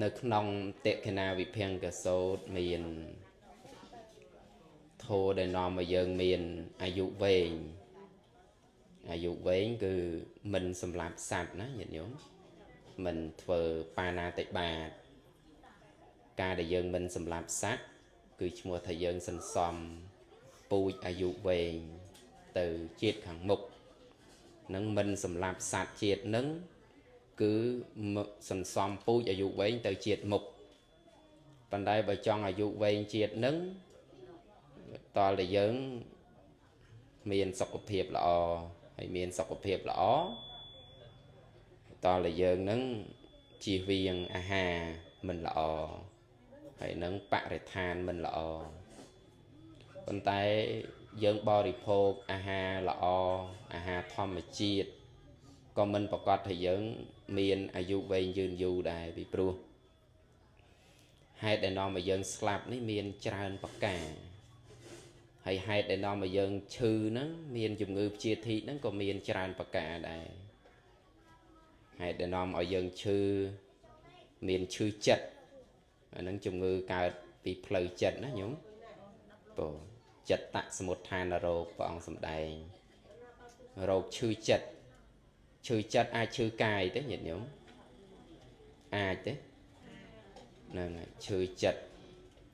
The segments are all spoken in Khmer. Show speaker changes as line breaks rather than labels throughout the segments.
នៅក្នុងតេខណាវិភង្គសោតមានធម៌ដែលនាំឲ្យយើងមានអាយុវែងអាយុវែងគឺមិនសម្លាប់សត្វណាញាតិញោមមិនធ្វើបាណាតិបាតការដែលយើងមិនសម្លាប់សត្វគឺឈ្មោះថាយើងសន្សំពូជអាយុវែងទៅជាតិខាងមុខនឹងមិនសម្លាប់សត្វជាតិនឹងគឺសន្សំពូជអាយុវែងទៅជាតិមុខប៉ុន្តែបើចង់អាយុវែងជាតិនឹងតលតែយើងមានសុខភាពល្អហើយមានសុខភាពល្អតលតែយើងនឹងជៀសវាងអាហារមិនល្អហើយនឹងបរិស្ថានមិនល្អប៉ុន្តែយើងបរិភោគអាហារល្អអាហារធម្មជាតិក៏មិនប្រកាសថាយើងមានអាយុវែងយឺនយូរដែរពីព្រោះហេតុដែលនាំឲ្យយើងស្លាប់នេះមានច្រើនប្រការហើយហេតុដែលនាំឲ្យយើងឈឺហ្នឹងមានជំងឺព្យាធិហ្នឹងក៏មានច្រើនប្រការដែរហេតុដែលនាំឲ្យយើងឈឺមានឈឺចិត្តអាហ្នឹងជំងឺកើតពីផ្លូវចិត្តណាញោមពោចិត្តសមុទ្ឋានរោគព្រះអង្គសម្ដែងរោគឈឺចិត្តឈឺចិត្តអាចឈឺកាយទេញាតិញោមអាចទេហ្នឹងហើយឈឺចិត្ត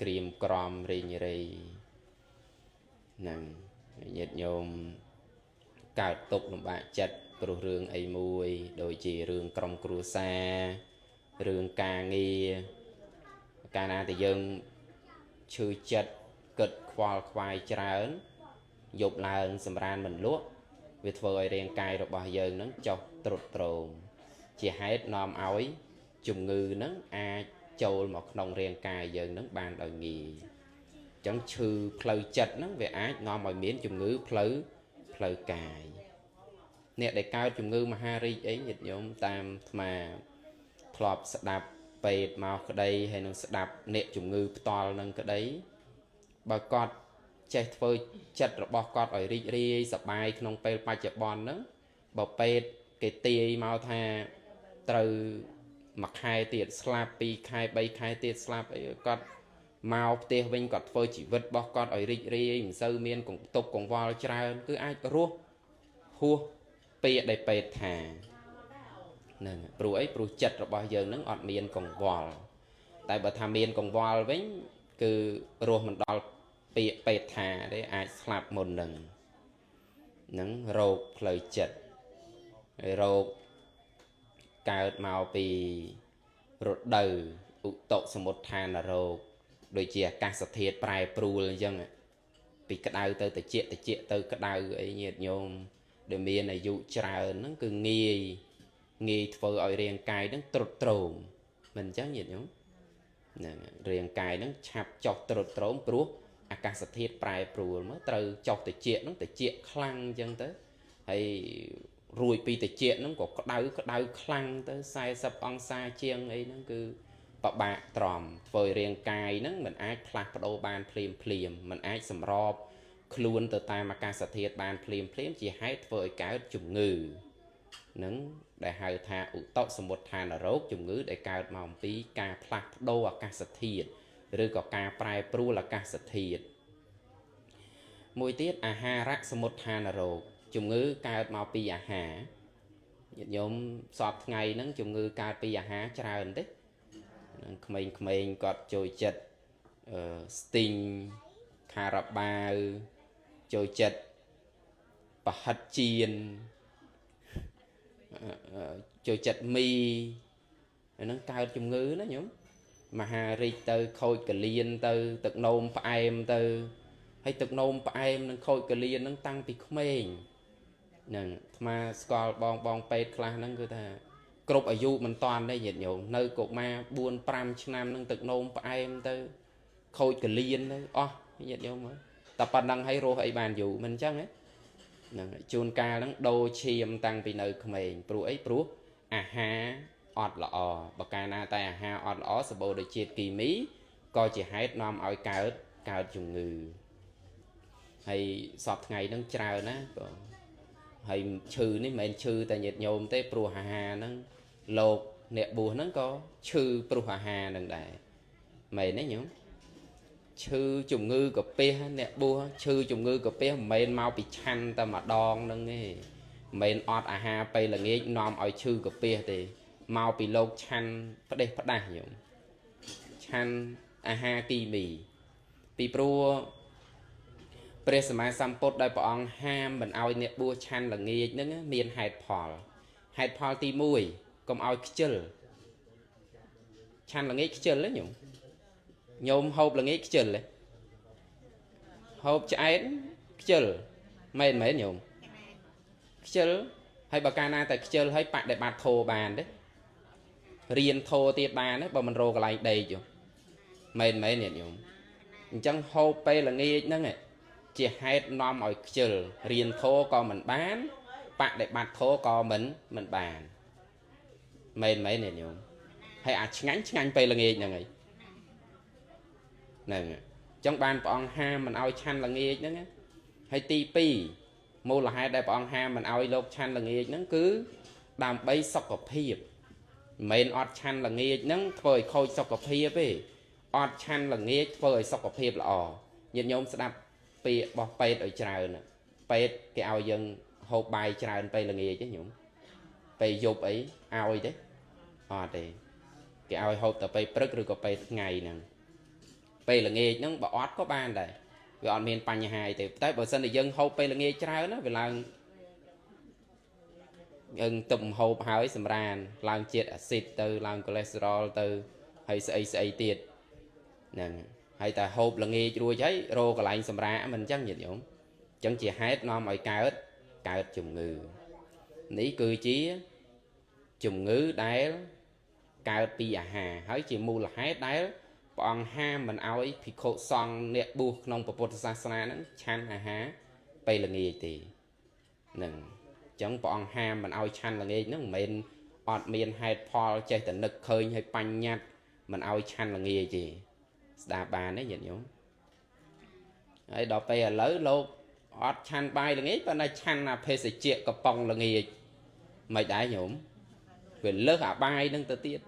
ក្រៀមក្រំរីងរៃហ្នឹងញាតិញោមកើតទុក្ខលំបាកចិត្តព្រោះរឿងអីមួយដូចជារឿងក្រុមគ្រួសាររឿងការងារកាលណាតែយើងឈឺចិត្តគិតខ្វល់ខ្វាយច្រើនយប់ឡើងសម្រានមិនលក់វាធ្វើឲ្យរាងកាយរបស់យើងនឹងចុះទ្រុឌទ្រោមជាហេតុនាំឲ្យជំងឺនឹងអាចចូលមកក្នុងរាងកាយយើងនឹងបានដោយងាយអញ្ចឹងឈឺផ្លូវចិត្តហ្នឹងវាអាចនាំឲ្យមានជំងឺផ្លូវកាយអ្នកដែលកើតជំងឺមហារីកអីញាតិញោមតាមអាត្មាធ្លាប់ស្ដាប់ពេទ្យមកក្តីហើយនឹងស្ដាប់អ្នកជំងឺផ្ទាល់នឹងក្តីបើគាត់ចេះធ្វើចិត្តរបស់គាត់ឲ្យរីករាយសប្បាយក្នុងពេលបច្ចុប្បន្នហ្នឹងបើពេទ្យគេទាយមកថាត្រូវមួយខែទៀតស្លាប់2ខែ3ខែទៀតស្លាប់អីគាត់មកផ្ទះវិញគាត់ធ្វើជីវិតរបស់គាត់ឲ្យរីករាយមិនសូវមានកងទុកកង្វល់ច្រើនគឺអាចរស់ហួសពាក្យដែលពេទ្យថាហ្នឹងព្រោះអីព្រោះចិត្តរបស់យើងហ្នឹងអត់មានកង្វល់តែបើថាមានកង្វល់វិញគឺរស់មិនដល់ពាក្យពេទ្យថាទេអាចស្លាប់មុននឹងហ្នឹងរោគផ្លូវចិត្តហើយរោគកើតមកពីរដូវឧតុសមុទ្ឋានរោគដូចជាអាកាសធាតុប្រែប្រួលអញ្ចឹងពីក្តៅទៅត្រជាក់ត្រជាក់ទៅក្តៅអីញាតិញោមដែលមានអាយុច្រើនហ្នឹងគឺងាយធ្វើឲ្យរាងកាយហ្នឹងទ្រុឌទ្រោមមិនអញ្ចឹងញាតិញោមហ្នឹងរាងកាយហ្នឹងឆាប់ចុះទ្រុឌទ្រោមព្រោះអាកាសធាតុប្រែប្រួលមកត្រូវចុះត្រជាក់ហ្នឹងត្រជាក់ខ្លាំងអញ្ចឹងទៅហើយរួចពីត្រជាក់ហ្នឹងក៏ក្តៅខ្លាំងទៅ40អង្សាជាងអីហ្នឹងគឺពិបាកទ្រាំធ្វើឲ្យរាងកាយហ្នឹងមិនអាចផ្លាស់ប្ដូរបានភ្លាមភ្លាមមិនអាចសម្របខ្លួនទៅតាមអាកាសធាតុបានភ្លាមភ្លាមជាហេតុធ្វើឲ្យកើតជំងឺហ្នឹងដែលហៅថាឧតុសមុទ្ឋានរោគជំងឺដែលកើតមកអំពីការផ្លាស់ប្ដូរអាកាសធាតុឬក៏ការប្រែប្រួលអាកាសធាតុមួយទៀតអាហារសមុទ្ឋានរោគជំងឺកើតមកពីអាហារញាតិញោមសពថ្ងៃហ្នឹងជំងឺកើតពីអាហារច្រើនទេហ្នឹងក្មេងៗគាត់ចូលចិត្តស្ទីងខារ៉ាបាវចូលចិត្តប្រហិតចៀនចូលចិត្តមីអាហ្នឹងកើតជំងឺណាញោមមហារីកទៅខូចកលៀនទៅទឹកនោមផ្អែមទៅហើយទឹកនោមផ្អែមនិងខូចកលៀនហ្នឹងតាំងពីក្មេងហ្នឹងអាត្មាស្គាល់បងពេទ្យខ្លះហ្នឹងគឺថាគ្រប់អាយុមិនតាន់ទេញាតិញោមនៅកុមារ4 5ឆ្នាំហ្នឹងទឹកនោមផ្អែមទៅខូចកលៀនទៅអស់ញាតិញោមតែប៉ុណ្ណឹងហើយរស់អីបានយូរមិនអញ្ចឹងទេហ្នឹងជួនកាលហ្នឹងដូរឈាមតាំងពីនៅក្មេងព្រោះអីព្រោះអាហារអត់ល្អបើកាលណាតែអាហារអត់ល្អសម្បូរដោយជាតិគីមីក៏ជាហេតុនាំឲ្យកើតជំងឺហើយសពថ្ងៃហ្នឹងច្រើនណាបងហើយឈឺនេះមិនមែនឈឺតែញាតិញោមទេព្រោះអាហារហ្នឹងលោក អ្នកបួសហ្នឹងក៏ឈឺព្រោះអាហារនឹងដែរមែនទេញោមឈឺជំងឺកាពះអ្នកបួសឈឺជំងឺកាពះមិនមែនមកពីឆាន់តែម្ដងហ្នឹងទេមិនមែនអត់អាហារពេលល្ងាចនាំឲ្យឈឺកាពះទេមកពីលោកឆាន់ផ្ដេសផ្ដាស់ញោមឆាន់អាហារគីមីពីព្រោះព្រះសម្មាសម្ពុទ្ធដោយព្រះអង្គហាមមិនឲ្យអ្នកបួសឆាន់ល្ងាចហ្នឹងមានហេតុផលហេតុផលទី1កុំឲ្យខ្ជិលឆាន់ល្ងាចខ្ជិលទេញោមញោមហូបល្ងាចខ្ជិលទេហូបឆ្អែតខ្ជិលមែនមែនញោមខ្ជិលហើយបើកាលណាតែខ្ជិលហើយបដិបត្តិធោបានទេរៀនធោទៀតបានទេបើមិនរកកន្លែងដេកមែនមែនញាតិញោមអញ្ចឹងហូបពេលល្ងាចហ្នឹងជាហេតុនាំឲ្យខ្ជិលរៀនធោក៏មិនបានបដិបត្តិធោក៏មិនបានមែនមែនញាតិញោមហើយអាឆ្ងាញ់ឆ្ងាញ់ពេលល្ងាចហ្នឹងហើយហ្នឹងអញ្ចឹងបានព្រះអង្គហាមមិនឲ្យឆាន់ល្ងាចហ្នឹងហើយទី2មូលហេតុដែលព្រះអង្គហាមមិនឲ្យលោកឆាន់ល្ងាចហ្នឹងគឺដើម្បីសុខភាពមិនមែនអត់ឆាន់ល្ងាចហ្នឹងធ្វើឲ្យខូចសុខភាពទេអត់ឆាន់ល្ងាចធ្វើឲ្យសុខភាពល្អញាតិញោមស្ដាប់ពាក្យរបស់ពេទ្យឲ្យច្រើនពេទ្យគេឲ្យយើងហូបបាយច្រើនពេលល្ងាចទេញោមពេលយប់អីឲ្យទេអត់ទេគេឲ្យហូបតែពេលព្រឹកឬក៏ពេលថ្ងៃហ្នឹងពេលល្ងាចហ្នឹងបើអត់ក៏បានដែរវាអត់មានបញ្ហាអីទេតែបើសិនតែយើងហូបពេលល្ងាចច្រើនណាវាឡើងយើងទឹកហូបហើយសម្រានឡើងជាតិអាស៊ីតទៅឡើងកូឡេស្តេរ៉ុលទៅហើយស្អីស្អីទៀតហ្នឹងហើយតែហូបល្ងាចរួចហើយរកកន្លែងសម្រាកមិនអញ្ចឹងញាតិញោមអញ្ចឹងជាហេតុនាំឲ្យកើតជំងឺនេះគឺជាជំងឺដែលកើតពីអាហារហើយជាមូលហេតុដែលព្រះអង្គហាមមិនឲ្យភិក្ខុសង្ឃអ្នកបួសក្នុងពុទ្ធសាសនាហ្នឹងឆាន់អាហារពេលល្ងាចទេហ្នឹងអញ្ចឹងព្រះអង្គហាមមិនឲ្យឆាន់ល្ងាចហ្នឹងមិនមែនអត់មានហេតុផលចេះតែនឹកឃើញហើយបញ្ញត្តិមិនឲ្យឆាន់ល្ងាចទេស្ដាប់បានទេញាតិញោមហើយដល់ពេលឥឡូវលោកអត់ឆាន់បាយល្ងាចប៉ុន្តែឆាន់អាភេសជ្ជៈកំប៉ុងល្ងាចមិនដែរញោមវាលើសអាបាយនឹងទៅទៀត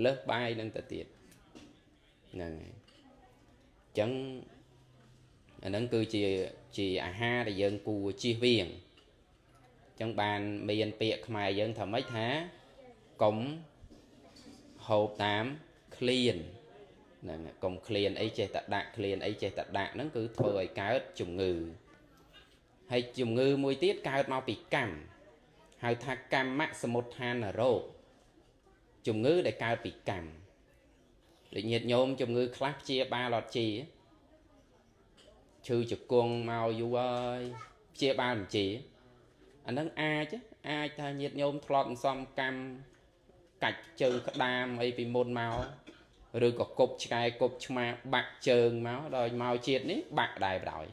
លើសបាយនឹងទៅទៀតហ្នឹងហើយអញ្ចឹងអាហ្នឹងគឺជាអាហារដែលយើងគួរជៀសវាងអញ្ចឹងបានមានពាក្យខ្មែរយើងថាម៉េចថាកុំហូបតាមឃ្លានហ្នឹងកុំឃ្លានអីចេះតែដាក់ឃ្លានអីចេះតែដាក់ហ្នឹងគឺធ្វើឲ្យកើតជំងឺហើយជំងឺមួយទៀតកើតមកពីកម្មហៅថាកម្មសមុទ្ឋានរោគជំងឺដែលកើតពីកម្មដូចញាតិញោមជំងឺខ្លះព្យាបាលអត់ជាឈឺជង្គង់មកយូរហើយព្យាបាលមិនជាអាហ្នឹងអាចថាញាតិញោមធ្លាប់សំកម្មកាច់ជើងក្តាមអីពីមុនមកឬក៏គប់ឆ្កែគប់ឆ្មាបាក់ជើងមកដល់មកជាតិនេះបាក់ដែរបណ្ដោយ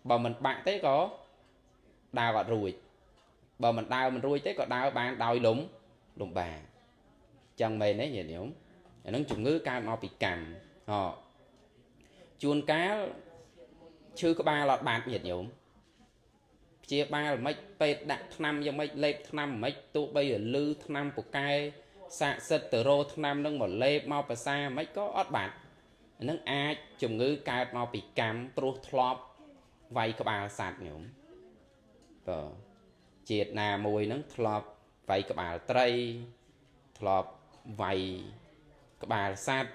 បើមិនបាក់ទេក៏ដើរអត់រួចបើមិនដើរមិនរួចទេក៏ដើរបានដោយលំបាកចឹងមែនទេញាតិញោមអាហ្នឹងជំងឺកើតមកពីកម្មហ៎ជួនកាលឈឺក្បាលអត់បាត់ញាតិញោមព្យាបាលមិនពេទ្យដាក់ថ្នាំយ៉ាងម៉េចលេបថ្នាំមិនទោះបីលឺថ្នាំពូកែសាកសិទ្ធទៅរោថ្នាំនឹងមកលេបមកប្រសាមិនក៏អត់បាត់អាហ្នឹងអាចជំងឺកើតមកពីកម្មព្រោះធ្លាប់វាយក្បាលសត្វញោមបាទជាតិណាមួយហ្នឹងធ្លាប់វាយក្បាលត្រីធ្លាប់វាយក្បាលសត្វ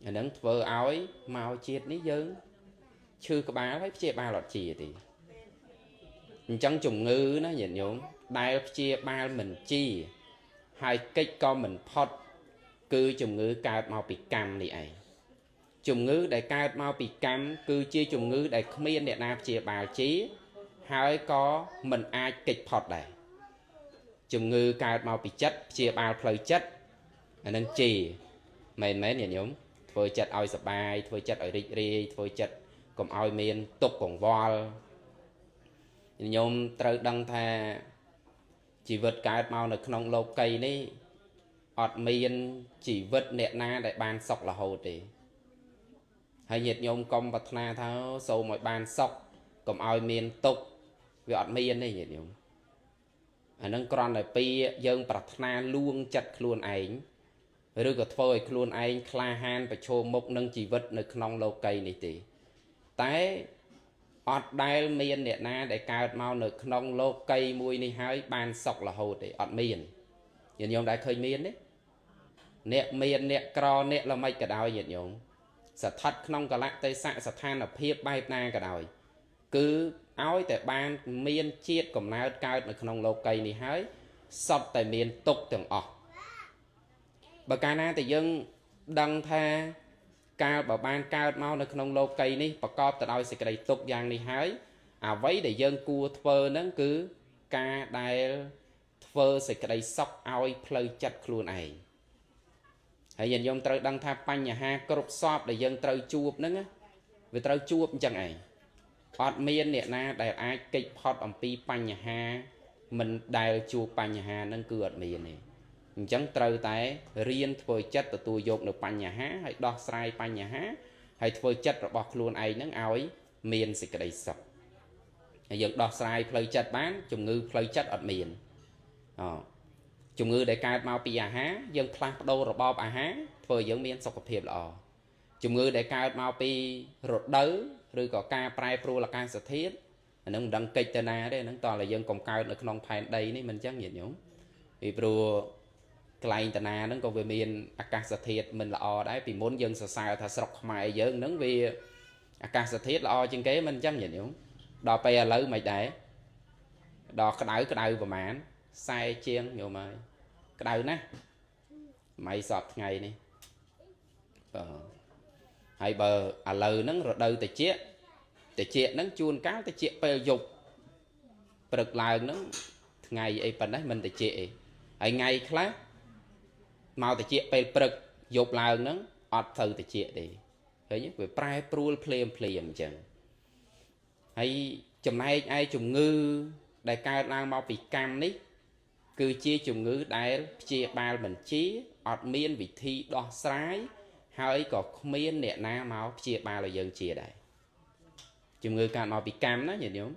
អាហ្នឹងធ្វើឲ្យមកជាតិនេះយើងឈឺក្បាលហើយព្យាបាលអត់ជាទេអញ្ចឹងជំងឺណាញាតិញោមដែលព្យាបាលមិនជាហើយកិច្ចក៏មិនផុតគឺជំងឺកើតមកពីកម្មនេះឯងជំងឺដែលកើតមកពីកម្មគឺជាជំងឺដែលគ្មានអ្នកណាព្យាបាលជាហើយក៏មិនអាចកិច្ចផុតដែរជំងឺកើតមកពីចិត្តព្យាបាលផ្លូវចិត្តអានឹងជាមែនមែនញាតិញោមធ្វើចិត្តឲ្យសប្បាយធ្វើចិត្តឲ្យរីករាយធ្វើចិត្តកុំឲ្យមានទុក្ខកង្វល់ញាតិញោមត្រូវដឹងថាជីវិតកើតមកនៅក្នុងលោកីនេះអត់មានជីវិតអ្នកណាដែលបានសុខរហូតទេហើយញាតិញោមកុំប្រាថ្នាថាសូមឲ្យបានសុខកុំឲ្យមានទុក្ខវាអត់មានទេញាតិញោម អានឹងគ្រាន់តែពីយើងប្រាថ្នាលួងចិត្តខ្លួនឯងឬក៏ធ្វើឲ្យខ្លួនឯងក្លាហានប្រឈមមុខនឹងជីវិតនៅក្នុងលោកីនេះទេតែអត់ដែលមានអ្នកណាដែលកើតមកនៅក្នុងលោកីមួយនេះហើយបានសុខរហូតទេអត់មានញាតិញោមដែលឃើញមានទេអ្នកមានអ្នកក្រអ្នកល្មិចក៏ដោយញាតិញោមស្ថិតក្នុងកលៈទេសៈស្ថានភាពបែបណាក៏ដោយគឺឲ្យតែបានមានជាតិកំណើតកើតនៅក្នុងលោកីនេះហើយសុទ្ធតែមានទុក្ខទាំងអស់បើកាលណាតែយើងដឹងថាកាលបើបានកើតមកនៅក្នុងលោកីនេះប្រកបទៅដោយសេចក្តីទុក្ខយ៉ាងនេះហើយអ្វីដែលយើងគួរធ្វើហ្នឹងគឺការដែលធ្វើសេចក្តីសុខឲ្យផ្លូវចិត្តខ្លួនឯងហើយញាតិញោមត្រូវដឹងថាបញ្ហាគ្រប់សពដែលយើងត្រូវជួបហ្នឹងវាត្រូវជួបអញ្ចឹងឯងអត់មានអ្នកណាដែលអាចគេចផុតអំពីបញ្ហាមិនដែលជួបបញ្ហាហ្នឹងគឺអត់មានទេអញ្ចឹងត្រូវតែរៀនធ្វើចិត្តទទួលយកនៅបញ្ហាហើយដោះស្រាយបញ្ហាហើយធ្វើចិត្តរបស់ខ្លួនឯងហ្នឹងឲ្យមានសេចក្តីសុខហើយយើងដោះស្រាយផ្លូវចិត្តបានជំងឺផ្លូវចិត្តអត់មានអជំងឺដែលកើតមកពីអាហារយើងផ្លាស់ប្ដូររបបអាហារធ្វើឲ្យយើងមានសុខភាពល្អជំងឺដែលកើតមកពីរដូវឬក៏ការប្រែប្រួលអាកាសធាតុអានឹងមិនដឹងកិច្ចទៅណាទេហ្នឹងតោះតែយើងកុំកើតនៅក្នុងផែនដីនេះមិនអញ្ចឹងញាតិញោមពីព្រោះកន្លែងតាណាហ្នឹងក៏វាមានអាកាសធាតុមិនល្អដែរពីមុនយើងសរសើរថាស្រុកខ្មែរយើងហ្នឹងវាអាកាសធាតុល្អជាងគេមិនអញ្ចឹងញាតិញោមដល់ពេលឥឡូវមិនដែរដល់ក្តៅក្តៅប្រហែល40ជាងញោមហើយក្តៅណាស់មិនសពថ្ងៃនេះបាទហើយបើឥឡូវហ្នឹងរដូវត្រជាក់ត្រជាក់ហ្នឹងជួនកាលត្រជាក់ពេលយប់ព្រឹកឡើងហ្នឹងថ្ងៃអីប៉ុណ្ណេះមិនត្រជាក់អីហើយថ្ងៃខ្លះមកត្រជាក់ពេលព្រឹកយប់ឡើងហ្នឹងអត់ទៅត្រជាក់ទេឃើញវាប្រែប្រួលភ្លាមភ្លាមអញ្ចឹងហើយចំណែកឯជំងឺដែលកើតឡើងមកពីកម្មនេះគឺជាជំងឺដែលព្យាបាលមិនជាអត់មានវិធីដោះស្រាយហើយក៏គ្មានអ្នកណាមកព្យាបាលឲ្យយើងជាដែរជំងឺកើតមកពីកម្មណាញាតិញោម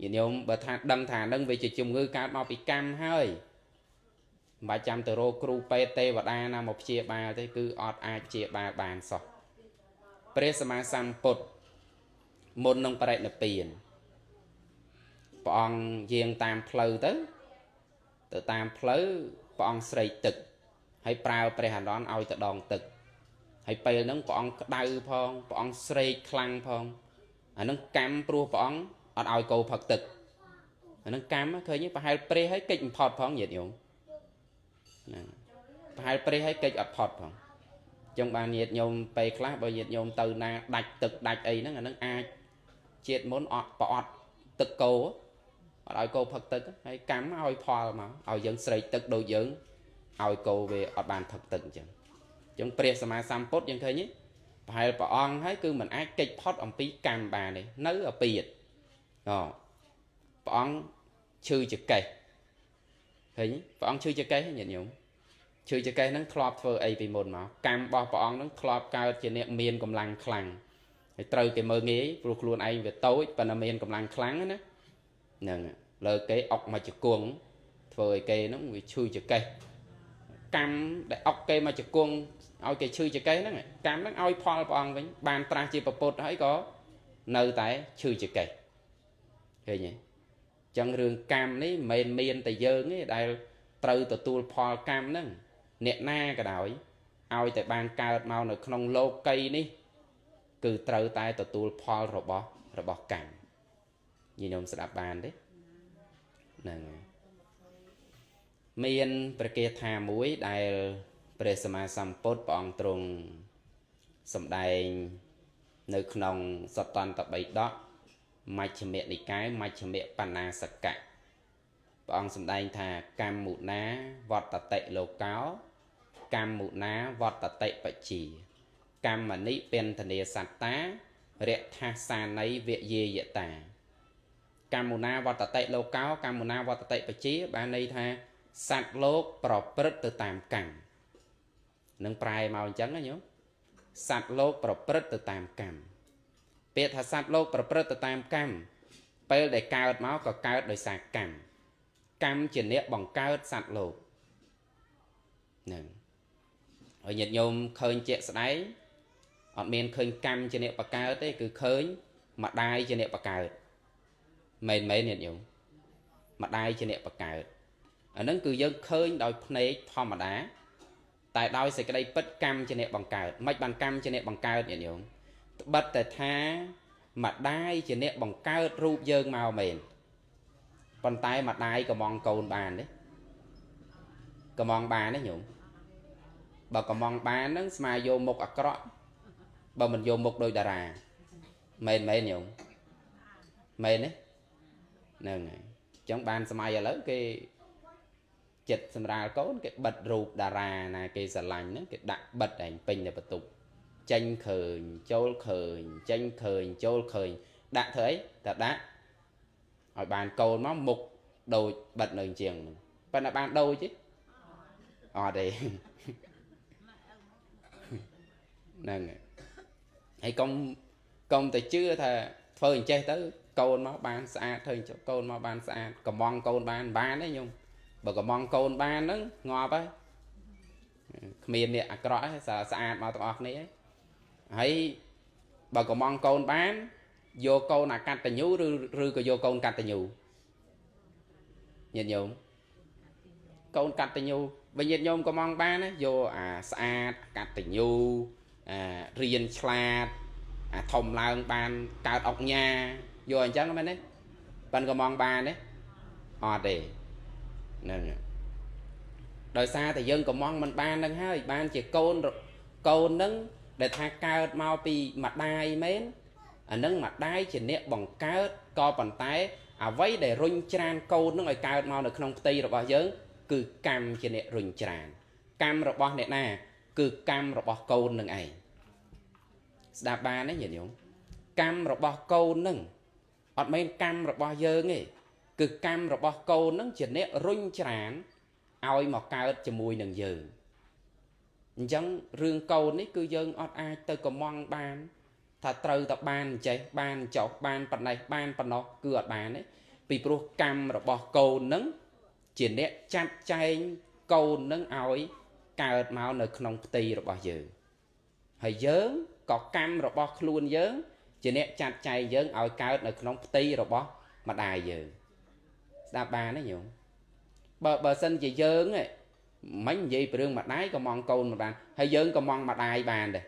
ញាតិញោមបើថាដឹងថានឹងវាជាជំងឺកើតមកពីកម្មហើយមិនបាច់ចាំទៅរកគ្រូពេទ្យទេវតាណាមកព្យាបាលទេគឺអត់អាចព្យាបាលបានសោះព្រះសម្មាសម្ពុទ្ធមុននឹងបរិនិព្វានព្រះអង្គយាងតាមផ្លូវទៅតាមផ្លូវព្រះអង្គស្រែកទឹកហើយប្រើព្រះអានន្ទឲ្យទៅដងទឹកហើយពេលហ្នឹងព្រះអង្គក្តៅផងព្រះអង្គស្រែកខ្លាំងផងអាហ្នឹងកម្មព្រោះព្រះអង្គអត់ឲ្យគោផឹកទឹកអាហ្នឹងកម្មឃើញប្រហែលព្រះឲ្យកិច្ចបំផុតផងញាតិញោមហ្នឹងប្រហែលព្រះឲ្យកិច្ចអត់ផុតផងចឹងបានញាតិញោមពេលខ្លះបើញាតិញោមទៅណាដាច់ទឹកដាច់អីហ្នឹងអាហ្នឹងអាចជាតិមុនអត់ប្រអត់ទឹកគោអត់ឲ្យគោផឹកទឹកហើយកម្មឲ្យផលមកឲ្យយើងស្រែកទឹកដូចយើងឲ្យគោវាអត់បានផឹកទឹកអញ្ចឹងចឹងព្រះសម្មាសម្ពុទ្ធយើងឃើញទេប្រហែលព្រះអង្គហើយគឺមិនអាចគេចផុតអំពីកម្មបានទេនៅអពាតអព្រះអង្គឈឺចកេះឃើញព្រះអង្គឈឺចកេះញាតិញោមឈឺចកេះហ្នឹងធ្លាប់ធ្វើអីពីមុនមកកម្មរបស់ព្រះអង្គហ្នឹងធ្លាប់កើតជាអ្នកមានកម្លាំងខ្លាំងហើយត្រូវគេមើលងាយព្រោះខ្លួនឯងវាតូចប៉ុន្តែមានកម្លាំងខ្លាំងណាហ្នឹងលើគេអុកមកជង្គង់ធ្វើឲ្យគេហ្នឹងវាឈឺចកេះកម្មដែលអុកគេមកជង្គង់ឲ្យគេឈឺចកេះហ្នឹងកម្មហ្នឹងឲ្យផលព្រះអង្គវិញបានត្រាស់ជាពពុទ្ធហើយក៏នៅតែឈឺចកេះឃើញទេចឹងរឿងកម្មនេះមិនមែនមានតែយើងទេដែលត្រូវទទួលផលកម្មហ្នឹងអ្នកណាក៏ដោយឲ្យតែបានកើតមកនៅក្នុងលោកីនេះគឺត្រូវតែទទួលផលរបស់កម្មញាតិញោមស្ដាប់បានទេហ្នឹងមានព្រះគាថាមួយដែលព្រះសម្មាសម្ពុទ្ធព្រះអង្គទ្រង់សម្ដែងនៅក្នុងសត្តន្តបិដកមជ្ឈិមនិកាយមជ្ឈិមបណ្ណាសកៈព្រះអង្គសម្ដែងថាកម្មមុណាវត្តតិលោកោកម្មមុណាវត្តតិបជាកម្មនិពន្ធនាសត្តារថាសាណីវយាយតាកម្មមុណាវត្តតិលោកោកម្មមុណាវត្តតិបជាបានន័យថាសត្វលោកប្រព្រឹត្តទៅតាមកម្មនឹងប្រែមកអញ្ចឹងណាញោមសត្វលោកប្រព្រឹត្តទៅតាមកម្មពាក្យថាសត្វលោកប្រព្រឹត្តទៅតាមកម្មពេលដែលកើតមកក៏កើតដោយសារកម្ម កម្មជាអ្នកបង្កើតសត្វលោកហ្នឹងហើយញាតិញោមឃើញជាក់ស្ដែងអត់មានឃើញកម្មជាអ្នកបង្កើតទេគឺឃើញម្ដាយជាអ្នកបង្កើតមែនមែនញាតិញោមម្ដាយជាអ្នកបង្កើតអាហ្នឹងគឺយើងឃើញដោយភ្នែកធម្មតាតែដោយសេចក្តីពិតកម្មជាអ្នកបង្កើតមិនបានកម្មជាអ្នកបង្កើតញាតិញោមត្បិតតែថាម្ដាយជាអ្នកបង្កើតរូបយើងមកមែនប៉ុន្តែម្ដាយក៏មងកូនបានទេក៏មងបានទេញោមបើក៏មងបានហ្នឹងស្មាយកមុខអាក្រក់បើមិនយកមុខដោយតារាមែនមែនញោមមែនទេហ្នឹងហើយអញ្ចឹងបានសម័យឥឡូវគេចិត្តសម្រាលកូនគេបិទរូបតារាណាគេស្រឡាញ់ហ្នឹងគេដាក់បិទឯងពេញតែបន្ទប់ចេញឃើញចូលឃើញចេញឃើញចូលឃើញដាក់ធ្វើអីតែដាក់ឲ្យបានកូនមកមុខដូចបិទនៅជាងហ្នឹងប៉ុន្តែបានដូចទេអត់ទេហ្នឹងហើយកុំតែជឿថាធ្វើអញ្ចេះទៅកូនមកបានស្អាតធ្វើអញ្ចោះកូនមកបានស្អាតកំងកូនបានបានទេញោមបើកំងកូនបានហ្នឹងងាប់ហើយគ្មានអ្នកអាក្រក់ទេស្អាតមកទាំងអស់គ្នាហើយបើកំងកូនបានយកកូនអាកតញ្ញូឬក៏យកកូនកតញ្ញូញាតិញោមកូនកតញ្ញូបើញាតិញោមកំងបានណាយកអាស្អាតកតញ្ញូអារៀនឆ្លាតអាធំឡើងបានកើតអុកញ៉ាយកអញ្ចឹងមែនទេប៉ិនកំងបានទេអត់ទេហ្នឹងដោយសារតែយើងកំងមិនបាននឹងហើយបានជាកូននឹងដែលថាកើតមកពីម្ដាយមែនអានឹងម្ដាយជាអ្នកបង្កើតក៏ប៉ុន្តែអ្វីដែលរុញច្រានកូននឹងឲ្យកើតមកនៅក្នុងផ្ទៃរបស់យើងគឺកម្មជាអ្នករុញច្រានកម្មរបស់អ្នកណាគឺកម្មរបស់កូននឹងឯងស្ដាប់បានទេញាតិញោមកម្មរបស់កូននឹងអត់មែនកម្មរបស់យើងទេគឺកម្មរបស់កូននឹងជាអ្នករុញច្រានឲ្យមកកើតជាមួយនឹងយើងអញ្ចឹងរឿងកូននេះគឺយើងអត់អាចទៅកំងបានថាត្រូវតែបានចេះបានចោះបានប៉ុណ្ណេះបានប៉ុណ្ណោះគឺអត់បានទេពីព្រោះកម្មរបស់កូននឹងជាអ្នកចាត់ចែងកូននឹងឲ្យកើតមកនៅក្នុងផ្ទៃរបស់យើងហើយយើងក៏កម្មរបស់ខ្លួនយើងជាអ្នកចាត់ចែងយើងឲ្យកើតនៅក្នុងផ្ទៃរបស់ម្ដាយយើងស្ដាប់បានទេញោមបើសិនជាយើងមិននិយាយពីរឿងម្ដាយក៏មងកូនមិនបានហើយយើងក៏មងម្ដាយបានដែរ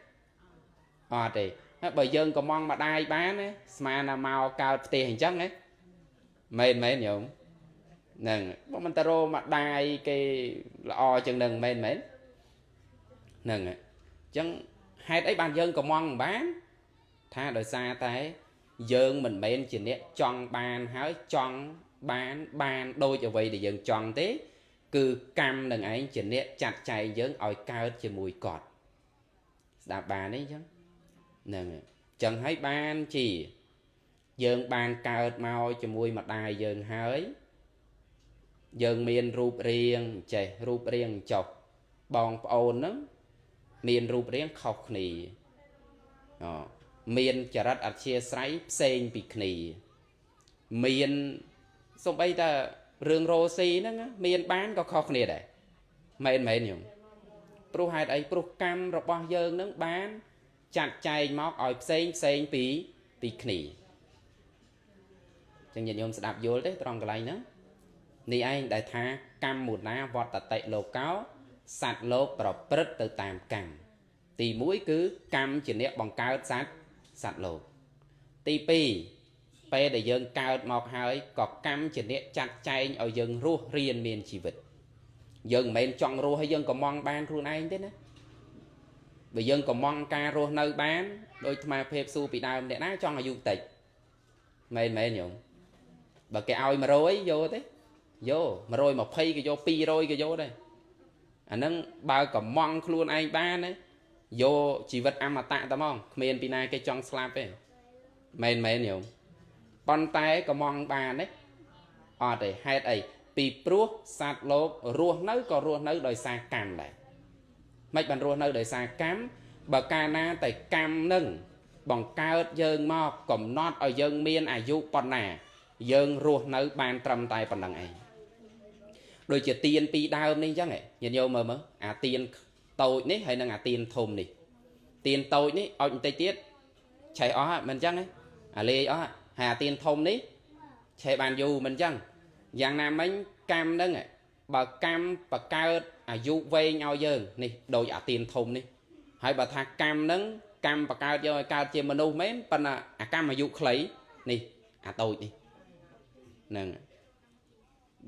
អត់ទេហើយបើយើងក៏មងម្ដាយបានណាស្មានថាមកកើតផ្ទះអញ្ចឹងហ៎មែនមែនញោមហ្នឹងបើមិនទៅរកម្ដាយគេល្អជាងនឹងមែនមែនហ្នឹងអញ្ចឹងហេតុអីបានយើងក៏មងមិនបានថាដោយសារតែយើងមិនមែនជាអ្នកចង់បានហើយចង់បានដូចអ្វីដែលយើងចង់ទេគឺកម្មនឹងឯងជាអ្នកចាត់ចែងយើងឲ្យកើតជាមួយគាត់ស្ដាប់បានទេអញ្ចឹងហ្នឹងអញ្ចឹងហើយបានជាយើងបានកើតមកជាមួយម្ដាយយើងហើយយើងមានរូបរាងចេះរូបរាងចុះបងប្អូនហ្នឹងមានរូបរាងខុសគ្នាអមានចរិតអធ្យាស្រ័យផ្សេងពីគ្នាមានសំបីតែរឿងរ៉ូស៊ីហ្នឹងមានបានក៏ខុសគ្នាដែរមែនមែនញោមព្រោះហេតុអីព្រោះកម្មរបស់យើងហ្នឹងបានចាត់ចែងមកឲ្យផ្សេងផ្សេងពីគ្នាចឹងញាតិញោមស្ដាប់យល់ទេត្រង់កន្លែងហ្នឹងនេះឯងដែលថាកម្មមុណាវត្តតិលោកោសត្វលោកប្រព្រឹត្តទៅតាមកម្មទី1គឺកម្មជាអ្នកបង្កើតសត្វលោកទី2ពេលដែលយើងកើតមកហើយក៏កម្មជាអ្នកចាត់ចែងឲ្យយើងរស់រៀនមានជីវិតយើងមិនមែនចង់រស់ហើយយើងក៏មងបានខ្លួនឯងទេណាបើយើងក៏មងការរស់នៅបានដោយអាត្មាភាពសួរពីដើមអ្នកណាចង់អាយុតិចមែនមែនញោមបើគេឲ្យ100យកទេយក120ក៏យក200ក៏យកដែរអាហ្នឹងបើក៏មងខ្លួនឯងបានណាយកជីវិតអមតៈតែហ្មងគ្មានពីណាគេចង់ស្លាប់ទេមែនមែនញោមប៉ុន្តែក៏មងបានទេអត់ទេហេតុអីពីព្រោះសត្វលោករស់នៅក៏រស់នៅដោយសារកម្មដែរមិនបានរស់នៅដោយសារកម្មបើកាលណាតែកម្មនឹងបង្កើតយើងមកកំណត់ឲ្យយើងមានអាយុប៉ុណ្ណាយើងរស់នៅបានត្រឹមតែប៉ុណ្្នឹងឯង ដូចជាទៀនពីរដើមនេះអញ្ចឹងញាតិញោមមើលមើលអាទៀនតូចនេះហើយនិងអាទៀនធំនេះទៀនតូចនេះអុចបន្តិចទៀតឆេះអស់មិនអញ្ចឹងទេអាលេអស់ហើយអាទៀនធំនេះឆេះបានយូរមិនអញ្ចឹងយ៉ាងណាមិញកម្មហ្នឹងបើកម្មបកើតអាយុវែងឲ្យយើងនេះដូចអាទៀនធំនេះហើយបើថាកម្មហ្នឹងកម្មបកើតយើងឲ្យកើតជាមនុស្សមែនប៉ុន្តែអាកម្មអាយុខ្លីនេះអាតូចនេះហ្នឹង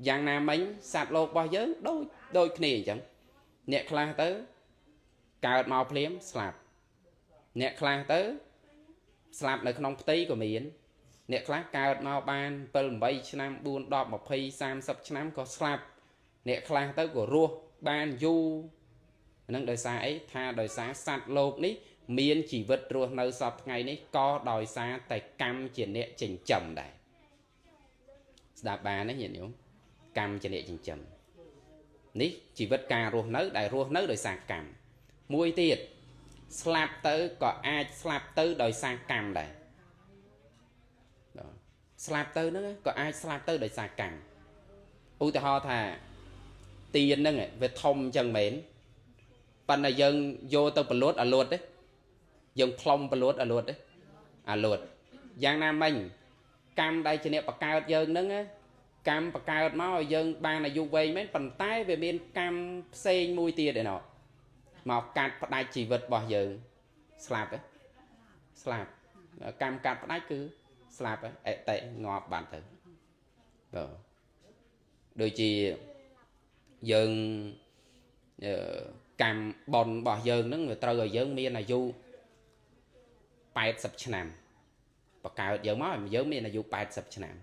យ៉ាងណាមិញសត្វលោករបស់យើងដូចគ្នាអញ្ចឹងអ្នកខ្លះទៅកើតមកភ្លាមស្លាប់អ្នកខ្លះទៅស្លាប់នៅក្នុងផ្ទៃក៏មានអ្នកខ្លះកើតមកបាន7 8ឆ្នាំ4 10 20 30ឆ្នាំក៏ស្លាប់អ្នកខ្លះទៅក៏រស់បានយូរហ្នឹងដោយសារអីថាដោយសារសត្វលោកនេះមានជីវិតរស់នៅសពថ្ងៃនេះក៏ដោយសារតែកម្មជាអ្នកចិញ្ចឹមដែរស្ដាប់បានទេញាតិញោមកម្មជាអ្នកចិញ្ចឹមនេះជីវិតការរស់នៅដែលរស់នៅដោយសារកម្មមួយទៀតស្លាប់ទៅក៏អាចស្លាប់ទៅដោយសារកម្មដែរស្លាប់ទៅហ្នឹងក៏អាចស្លាប់ទៅដោយសារកម្មឧទាហរណ៍ថាទៀនហ្នឹងវាធំអញ្ចឹងមែនប៉ុន្តែយើងយកទៅប្រលួតអាលួតទេយើងផ្លុំប្រលួតអាលួតទេអាលួតយ៉ាងណាមិញកម្មដែលជាអ្នកបង្កើតយើងហ្នឹងកម្មបង្កើតមកឲ្យយើងបានអាយុវែងមែនប៉ុន្តែវាមានកម្មផ្សេងមួយទៀតឯណោះមកកាត់ផ្ដាច់ជីវិតរបស់យើងស្លាប់ទេស្លាប់កម្មកាត់ផ្ដាច់គឺស្លាប់អតិងាប់បានទៅបាទដូចជាយើងកម្មបុណ្យរបស់យើងហ្នឹងវាត្រូវឲ្យយើងមានអាយុ80ឆ្នាំបង្កើតយើងមកឲ្យយើងមានអាយុ80ឆ្នាំ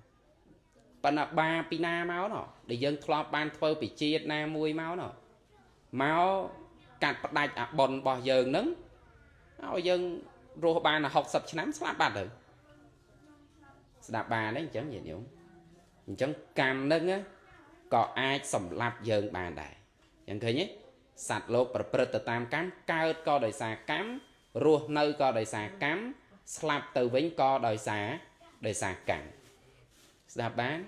ប៉ុន្តែបាពីណាមកណោះដែលយើងធ្លាប់បានធ្វើពីជាតិណាមួយមកណោះមកកាត់ផ្ដាច់អាបុណ្យរបស់យើងហ្នឹងឲ្យយើងរស់បាន60ឆ្នាំស្លាប់បាត់ទៅស្ដាប់បានទេអញ្ចឹងញាតិញោមអញ្ចឹងកម្មហ្នឹងក៏អាចសម្លាប់យើងបានដែរអញ្ចឹងឃើញទេសត្វលោកប្រព្រឹត្តទៅតាមកម្មកើតក៏ដោយសារកម្មរស់នៅក៏ដោយសារកម្មស្លាប់ទៅវិញក៏ដោយសារកម្មស្ដាប់បាន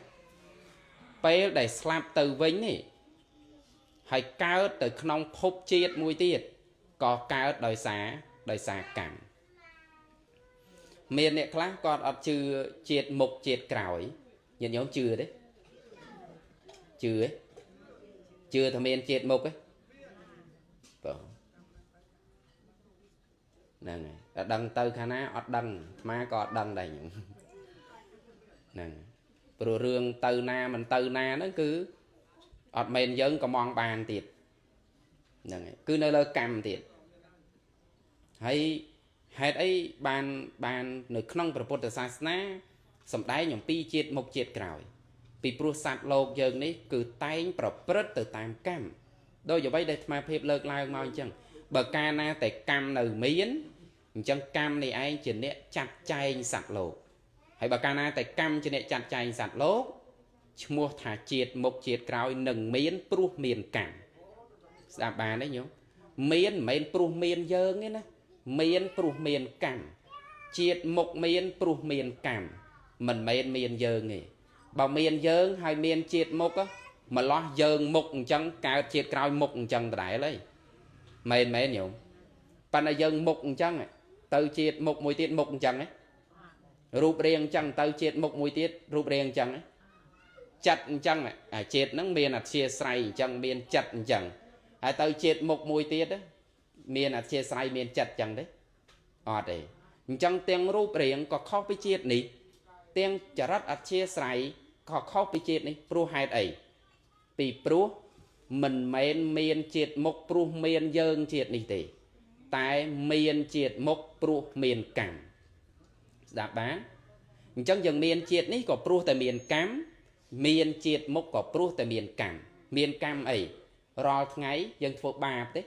ពេលដែលស្លាប់ទៅវិញនេះហើយកើតទៅក្នុងភពជាតិមួយទៀតក៏កើតដោយសារកម្មមានអ្នកខ្លះគាត់អត់ជឿជាតិមុខជាតិក្រោយញាតិញោមជឿទេជឿទេជឿថាមានជាតិមុខទេបងហ្នឹងហើយតែដឹងទៅខាងណាអត់ដឹងអាត្មាក៏អត់ដឹងដែរខ្ញុំហ្នឹងព្រោះរឿងទៅណាមិនទៅណាហ្នឹងគឺអត់មែនយើងក៏មងបានទៀតហ្នឹងហើយគឺនៅលើកម្មទៀតហើយហេតុអីបាននៅក្នុងព្រះពុទ្ធសាសនាសម្ដែងអំពីជាតិមុខជាតិក្រោយពីព្រោះសត្វលោកយើងនេះគឺតែងប្រព្រឹត្តទៅតាមកម្មដោយអ្វីដែលអាត្មាភាពលើកឡើងមកអញ្ចឹងបើកាលណាតែកម្មនៅមានអញ្ចឹងកម្មនេះឯងជាអ្នកចាត់ចែងសត្វលោកហើយបើកាលណាតែកម្មជាអ្នកចាត់ចែងសត្វលោកឈ្មោះថាជាតិមុខជាតិក្រោយនឹងមានព្រោះមានកម្មស្ដាប់បានទេញោមមានមិនមែនព្រោះមានយើងទេណាមានព្រោះមានកម្មជាតិមុខមានព្រោះមានកម្មមិនមែនមានយើងទេបើមានយើងហើយមានជាតិមុខម្លោះយើងមុខអញ្ចឹងកើតជាតិក្រោយមុខអញ្ចឹងដដែលហីមែនមែនញោមប៉ុន្តែយើងមុខអញ្ចឹងទៅជាតិមុខមួយទៀតមុខអញ្ចឹងហ៎រូបរាងអញ្ចឹងទៅជាតិមុខមួយទៀតរូបរាងអញ្ចឹងចិត្តអញ្ចឹងអាជាតិហ្នឹងមានអធ្យាស្រ័យអញ្ចឹងមានចិត្តអញ្ចឹងហើយទៅជាតិមុខមួយទៀតមានអធ្យាស្រ័យមានចិត្តអញ្ចឹងទេអត់ទេអញ្ចឹងទាំងរូបរាងក៏ខុសពីជាតិនេះទាំងចរិតអធ្យាស្រ័យក៏ខុសពីជាតិនេះព្រោះហេតុអីពីព្រោះមិនមែនមានជាតិមុខព្រោះមានយើងជាតិនេះទេតែមានជាតិមុខព្រោះមានកម្មស្ដាប់បានអញ្ចឹងយើងមានជាតិនេះក៏ព្រោះតែមានកម្មមានជាតិមុខក៏ព្រោះតែមានកម្មមានកម្មអីរាល់ថ្ងៃយើងធ្វើបាបទេ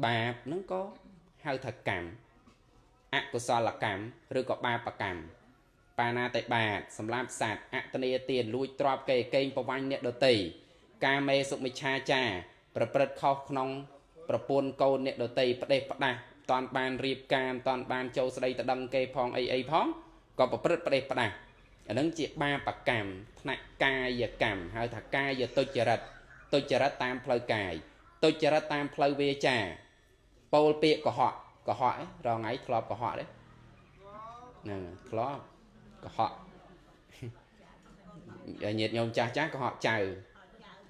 បាបហ្នឹងក៏ហៅថាកម្មអកុសលកម្មឬក៏បាបកម្មបាណាតិបាតសម្រាប់សត្វអតនីទានលួចទ្រព្យគេកេងប្រវ័ញ្ចអ្នកដទៃកាមេសុមិច្ឆាចារប្រព្រឹត្តខុសក្នុងប្រពន្ធកូនអ្នកដទៃផ្ដេសផ្ដាស់តាន់បានរៀបការតាន់បានចូលស្ដីតដឹងគេផងអីអីផងក៏ប្រព្រឹត្តផ្ដេសផ្ដាស់ អានឹងជាបាបកម្មថ្នាក់កាយកម្មហៅថាកាយទុច្ចរិតទុច្ចរិតតាមផ្លូវកាយទុច្ចរិតតាមផ្លូវវាចាពោលពាក្យកុហកកុហករងថ្ងៃធ្លាប់កុហកទេហ្នឹងធ្លាប់កុហកញាតិញោមចាស់ចាស់កុហកចៅ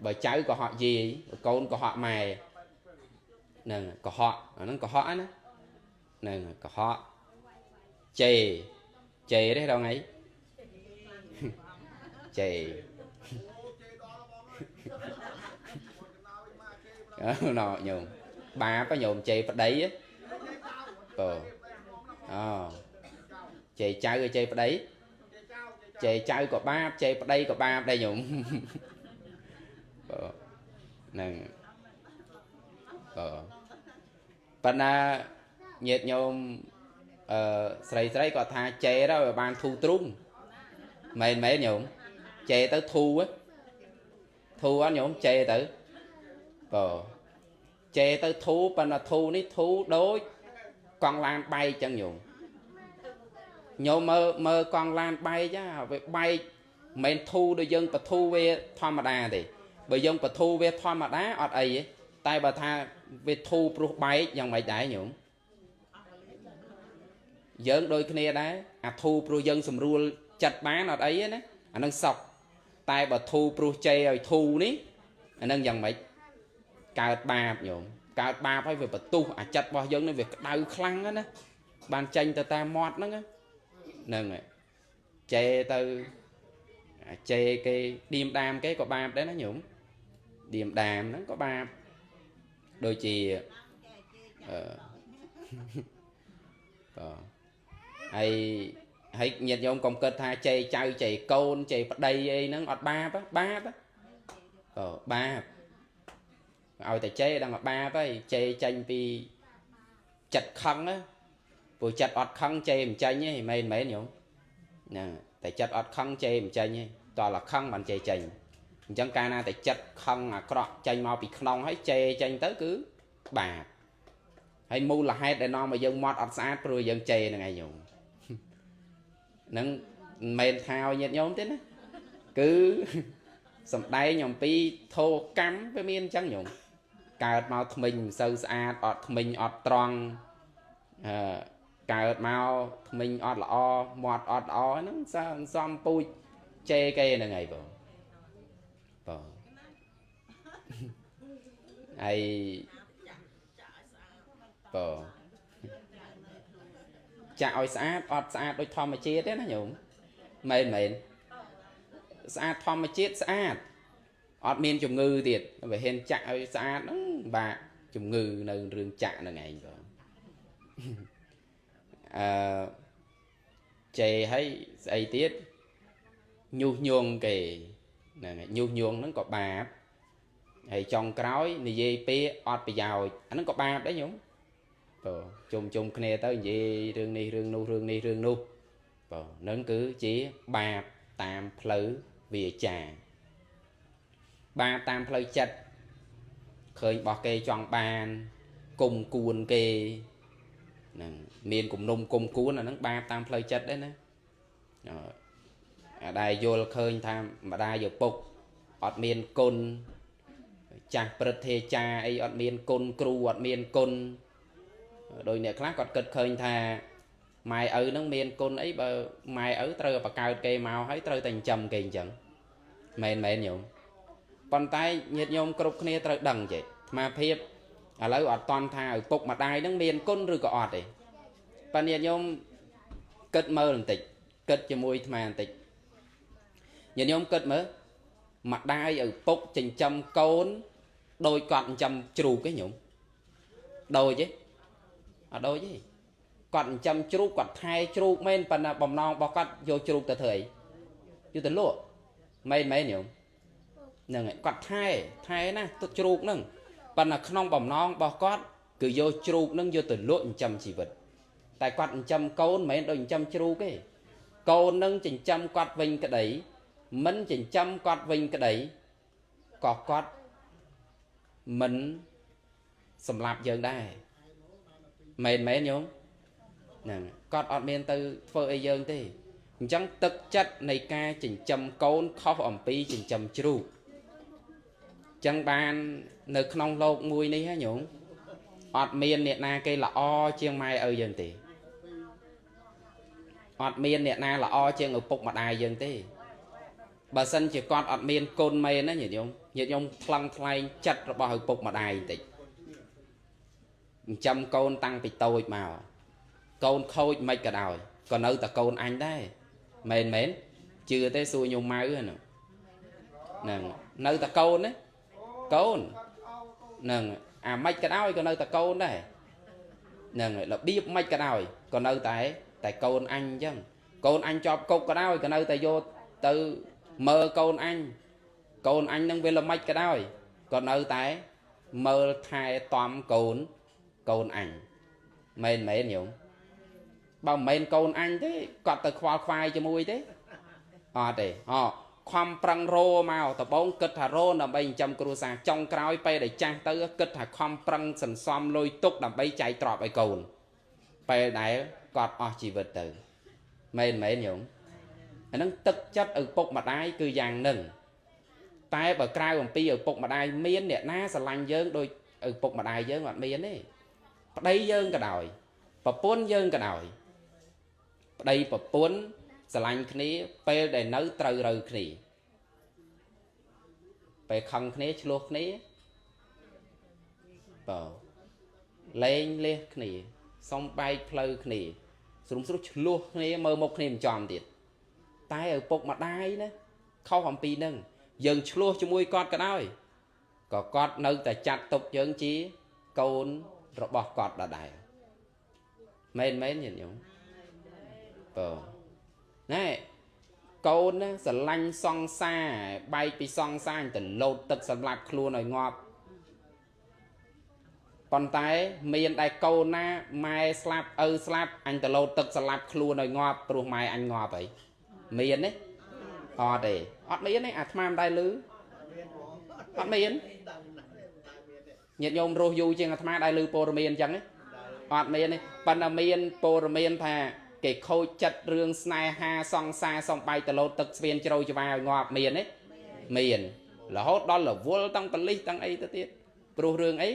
បើចៅកុហកយាយកូនកុហកម៉ែហ្នឹងកុហកអាហ្នឹងកុហកណាហ្នឹងកុហកជេជេទេរងថ្ងៃជេអឺណញោមបាបញោមជេប្តីបើអូជេចៅជេប្តីជេចៅក៏បាបជេប្តីក៏បាបដែរញោមបើហ្នឹងបើប៉ុន្តែញាតិញោមអឺស្រីស្រីគាត់ថាជេទៅឲ្យបានធូរទ្រុងមែនមែនញោមជេទៅធូរធូរអត់ញោមជេទៅបើជេទៅធូរប៉ុន្តែធូរនេះធូរដូចកង់ឡានបែកចឹងញោមញោមមើលមើលកង់ឡានបែកវាបែកមិនមែនធូរដូចយើងបធូរវាធម្មតាទេបើយើងបធូរវាធម្មតាអត់អីទេតែបើថាវាធូរព្រោះបែកយ៉ាងម៉េចដែរញោមយើងដូចគ្នាដែរអាធូរព្រោះយើងសម្រួលចិត្តបានអត់អីទេណាអានឹងសក់តែបើធូរព្រោះជេរឲ្យធូរនេះអានឹងយ៉ាងម៉េចកើតបាបញោមកើតបាបហើយវាបន្ទុះអាចិត្តរបស់យើងនេះវាក្តៅខ្លាំងណាបានចេញទៅតាមមាត់ហ្នឹងហ្នឹងហើយជេរទៅជេរគេឌៀមដាមគេក៏បាបដែរណាញោមឌៀមដាមហ្នឹងក៏បាបដូចជាអឺបាទហើយហើយញាតិញោមកុំគិតថាជេរចៅជេរកូនជេរប្តីអីហ្នឹងអត់បាបបាបបើបាបឲ្យតែជេរដឹងថាបាបហើយជេរចេញពីចិត្តខឹងណាព្រោះចិត្តអត់ខឹងជេរមិនចេញទេមែនមែនញោមហ្នឹងតែចិត្តអត់ខឹងជេរមិនចេញទេតោះតែខឹងបានជេរចេញអញ្ចឹងកាលណាតែចិត្តខឹងអាក្រក់ចេញមកពីក្នុងហើយជេរចេញទៅគឺបាបហើយមូលហេតុដែលនាំឲ្យយើងមាត់អត់ស្អាតព្រោះយើងជេរហ្នឹងឯងញោមហ្នឹងមិនមែនថាឲ្យញាតិញោមទេណាគឺសំដែងអំពីធោកម្មវាមានអញ្ចឹងញោមកើតមកថ្មិញមិនសូវស្អាតអត់ថ្មិញអត់ត្រង់អឺកើតមកថ្មិញអត់ល្អមាត់អត់ល្អហ្នឹងសំពូជជេរគេហ្នឹងឯងបងបងហើយបងចាក់ឲ្យស្អាតអត់ស្អាតដូចធម្មជាតិទេណាញោមមែនមែនស្អាតធម្មជាតិស្អាតអត់មានជំងឺទៀតបើហ៊ានចាក់ឲ្យស្អាតហ្នឹងបាក់ជំងឺនៅរឿងចាក់ហ្នឹងឯងបងអឺជេរឲ្យស្អីទៀតញុះញង់គេហ្នឹងហើយញុះញង់ហ្នឹងក៏បាបហើយចុងក្រោយនិយាយពាក្យអត់ប្រយោជន៍អាហ្នឹងក៏បាបដែរញោមបើជុំជុំគ្នាទៅនិយាយរឿងនេះរឿងនោះរឿងនេះរឿងនោះបើហ្នឹងគឺជាបាបតាមផ្លូវវាចាបាបតាមផ្លូវចិត្តឃើញរបស់គេចង់បានគុំគួនគេហ្នឹងមានគំនុំគុំគួនអាហ្នឹងបាបតាមផ្លូវចិត្តដែរណាអាដែលយល់ឃើញថាម្ដាយឪពុកអត់មានគុណចាស់ព្រឹទ្ធាចារអីអត់មានគុណគ្រូអត់មានគុណដោយអ្នកខ្លះគាត់គិតឃើញថាម៉ែឪហ្នឹងមានគុណអីបើម៉ែឪត្រូវបង្កើតគេមកហើយត្រូវតែចិញ្ចឹមគេអញ្ចឹងមែនមែនញោមប៉ុន្តែញាតិញោមគ្រប់គ្នាត្រូវដឹងចេះអាត្មាភាពឥឡូវអត់តន់ថាឪពុកម្ដាយហ្នឹងមានគុណឬក៏អត់ទេប៉ុន្តែញាតិញោមគិតមើលបន្តិចគិតជាមួយអាត្មាបន្តិចញាតិញោមគិតមើលម្ដាយឪពុកចិញ្ចឹមកូនដោយគាត់ចិញ្ចឹមជ្រូកទេញោមដូចទេអត់ដូចទេគាត់ចិញ្ចឹមជ្រូកគាត់ថែជ្រូកមែនប៉ុន្តែបំណងរបស់គាត់យកជ្រូកទៅធ្វើអីយកទៅលក់មែនមែនញោមហ្នឹងហើយគាត់ថែណាទឹកជ្រូកហ្នឹងប៉ុន្តែក្នុងបំណងរបស់គាត់គឺយកជ្រូកហ្នឹងយកទៅលក់ចិញ្ចឹមជីវិតតែគាត់ចិញ្ចឹមកូនមិនមែនដូចចិញ្ចឹមជ្រូកទេកូននឹងចិញ្ចឹមគាត់វិញក្តីមិនចិញ្ចឹមគាត់វិញក្តីក៏គាត់មិនសម្លាប់យើងដែរមែនមែនញោមហ្នឹងគាត់អត់មានទៅធ្វើអីយើងទេ អញ្ចឹងទឹកចិត្តនៃការចិញ្ចឹមកូនខុសអំពីចិញ្ចឹមជ្រូកអញ្ចឹងបាននៅក្នុងលោកមួយនេះហ៎ញោមអត់មានអ្នកណាគេល្អជាងម៉ែឪយើងទេអត់មានអ្នកណាល្អជាងឪពុកម្ដាយយើងទេបើសិនជាគាត់អត់មានគុណមែនណាញាតិញោមញាតិញោមថ្លឹងថ្លែងចិត្តរបស់ឪពុកម្ដាយបន្តិចចិញ្ចឹមកូនតាំងពីតូចមកកូនខូចមិនក៏ដោយក៏នៅតែកូនអញដែរមែនមែនជឿទេសួរញោមម៉ៅហ្នឹងហ្នឹងនៅតែកូនណាកូនហ្នឹងអាម៉េចក៏ដោយក៏នៅតែកូនដែរហ្នឹងរបៀបម៉េចក៏ដោយក៏នៅតែកូនអញអញ្ចឹងកូនអញជាប់គុកក៏ដោយក៏នៅតែយកទៅមើលកូនអញកូនអញនឹងវាល្មិចក៏ដោយក៏នៅតែមើលថែទាំកូនកូនអញមែនមែនញោមបើមិនមែនកូនអញទេគាត់ទៅខ្វល់ខ្វាយជាមួយទេអត់ទេអខំប្រឹងរោមកដបងគិតថារោដើម្បីចិញ្ចឹមគ្រួសារចុងក្រោយពេលដែលចាស់ទៅគិតថាខំប្រឹងសន្សំលុយទុកដើម្បីចែកទ្រព្យឲ្យកូនពេលដែលគាត់អស់ជីវិតទៅមែនមែនញោមអានឹងទឹកចិត្តឪពុកម្ដាយគឺយ៉ាងនឹងតែបើក្រៅអំពីឪពុកម្ដាយមានអ្នកណាស្រឡាញ់យើងដូចឪពុកម្ដាយយើងអត់មានទេប្តីយើងក៏ដោយប្រពន្ធយើងក៏ដោយប្តីប្រពន្ធស្រឡាញ់គ្នាពេលដែលនៅត្រូវរូវគ្នាពេលខឹងគ្នាឆ្លោះគ្នាបើលែងលះគ្នាសំបែកផ្លូវគ្នាស្រុំស្រុះឆ្លោះគ្នាមើលមុខគ្នាមិនចំទៀតតែឪពុកម្ដាយណាខុសអំពីនឹងយើងឆ្លោះជាមួយគាត់ក៏ដោយក៏គាត់នៅតែចាត់ទុកយើងជាកូនរបស់គាត់ដដែលមែនមែនញាតិញោមបើណែកូនណាស្រឡាញ់សង្សារបែកពីសង្សារទៅលោតទឹកសម្លាប់ខ្លួនឲ្យងាប់ប៉ុន្តែមានតែកូនណាម៉ែស្លាប់ឪស្លាប់អញទៅលោតទឹកសម្លាប់ខ្លួនឲ្យងាប់ព្រោះម៉ែអញងាប់អីមានទេអត់ទេអត់មានទេអាត្មាមិនដែលឮអត់មានញាតិញោមរស់យូរជាងអាត្មាដែលឮព័ត៌មានអញ្ចឹងទេអត់មានទេប៉ុន្តែមានព័ត៌មានថាគេខូចចិត្តរឿងស្នេហាសង្សារសំបែកទៅលោតទឹកស្វៀនជ្រៅច្វាឲ្យងាប់មានទេមានរហូតដល់រវល់តាំងប៉ូលីសតាំងអីទៅទៀតព្រោះរឿងអី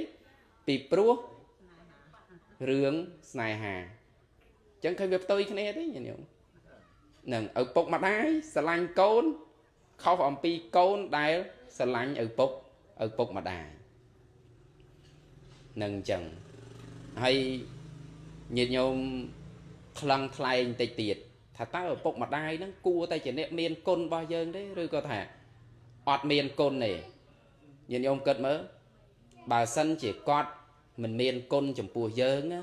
ពីព្រោះរឿងស្នេហាអញ្ចឹងឃើញវាផ្ទុយគ្នាទេញាតិញោមនឹងឪពុកម្ដាយស្រឡាញ់កូនខុសអំពីកូនដែលស្រឡាញ់ឪពុកម្ដាយនឹងអញ្ចឹងហើយញាតិញោមថ្លឹងថ្លែងតិចទៀតថាតើឪពុកម្ដាយហ្នឹងគួរតែជាអ្នកមានគុណរបស់យើងទេឬក៏ថាអត់មានគុណទេញាតិញោមគិតមើលបើសិនជាគាត់មិនមានគុណចំពោះយើងណា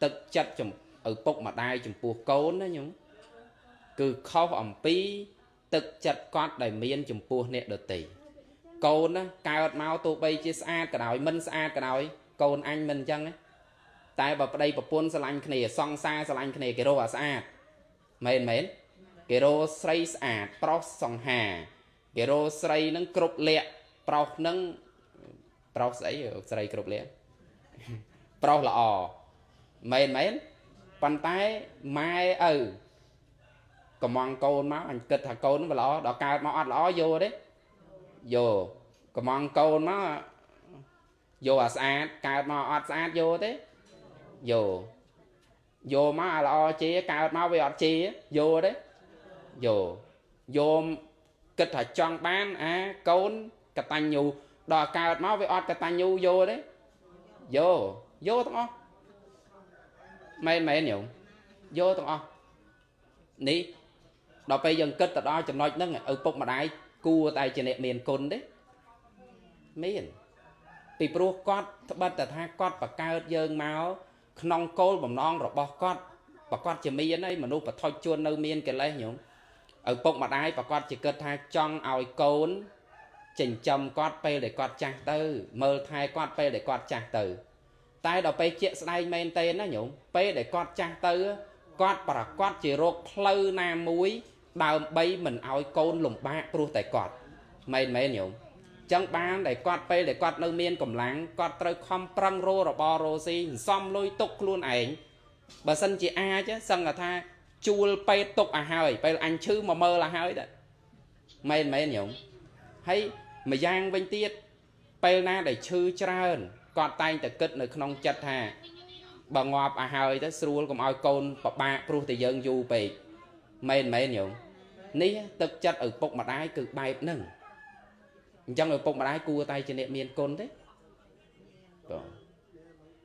ទឹកចិត្តឪពុកម្ដាយចំពោះកូនណាញោមគឺខុសអំពីទឹកចិត្តគាត់ដែលមានចំពោះអ្នកដទៃកូនណាកើតមកទោះបីជាស្អាតក៏ដោយមិនស្អាតក៏ដោយកូនអញមិនអញ្ចឹងទេតែបើប្តីប្រពន្ធស្រឡាញ់គ្នាសង្សារស្រឡាញ់គ្នាគេរកអាស្អាតមែនមែនគេរកស្រីស្អាតប្រុសសង្ហាគេរកស្រីនឹងគ្រប់លក្ខប្រុសនឹងប្រុសស្អីស្រីគ្រប់លក្ខប្រុសល្អមែនមែនប៉ុន្តែម៉ែឪកំងកូនមកអញគិតថាកូនវាល្អដល់កើតមកអត់ល្អយកទេយកកំងកូនមកយកអាស្អាតកើតមកអត់ស្អាតយកទេយកយកមកអាល្អជាកើតមកវាអត់ជាយកទេយកយកគិតថាចង់បានអាកូនកតញ្ញូដល់កើតមកវាអត់កតញ្ញូយកទេយកយកទាំងអស់មែនមែនញោមយកទាំងអស់នេះដល់ពេលយើងគិតទៅដល់ចំណុចហ្នឹងឪពុកម្ដាយគួរតែជាអ្នកមានគុណទេមានពីព្រោះគាត់ត្បិតតែថាគាត់បង្កើតយើងមកក្នុងគោលបំណងរបស់គាត់ប្រកាសជាមានហើយមនុស្សបថុជជននៅមានកិលេសញោមឪពុកម្ដាយប្រកាសជាគិតថាចង់ឲ្យកូនចិញ្ចឹមគាត់ពេលដែលគាត់ចាស់ទៅមើលថែគាត់ពេលដែលគាត់ចាស់ទៅតែដល់ពេលជាក់ស្ដែងមែនទេណាញោមពេលដែលគាត់ចាស់ទៅគាត់ប្រកាសជារកផ្លូវណាមួយដើម្បីមិនឲ្យកូនលំបាកព្រោះតែគាត់មែនមែនញោមចឹងបានដែលគាត់ពេលដែលគាត់នៅមានកម្លាំងគាត់ត្រូវខំប្រឹងររបររស៊ីសន្សំលុយទុកខ្លួនឯងបើសិនជាអាចសឹងថា ជួលពេទ្យទុកឲ្យហើយពេលអញឈឺមកមើលឲ្យហើយទៅមែនមែនញោមហើយម្យ៉ាងវិញទៀតពេលណាដែលឈឺច្រើនគាត់តែងតែគិតនៅក្នុងចិត្តថាបើងាប់ឲ្យហើយទៅស្រួលកុំឲ្យកូនពិបាកព្រោះតែយើងយូរពេកមែនមែនញោមនេះទឹកចិត្តឪពុកម្ដាយគឺបែបហ្នឹងអញ្ចឹងឪពុកម្ដាយគួរតែជាអ្នកមានគុណទេបង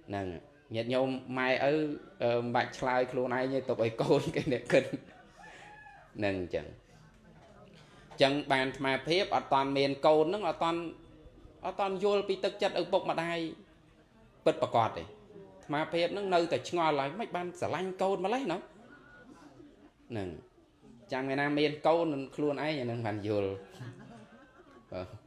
ហ្នឹងញាតិញោមម៉ែឪមិនបាច់ឆ្លើយខ្លួនឯងទេទុកឲ្យកូនគេអ្នកគិតហ្នឹងអញ្ចឹងអញ្ចឹងបានអាត្មាភាពអត់តាន់មានកូនហ្នឹងអត់តាន់អត់តាន់យល់ពីទឹកចិត្តឪពុកម្ដាយពិតប្រកបទេអាត្មាភាពហ្នឹងនៅតែឆ្ងល់ហើយមិនបានស្រឡាញ់កូនម្លេះណោះហ្នឹងចាំថ្ងៃណាមានកូននឹងខ្លួនឯងអាហ្នឹងបានយល់បាទ។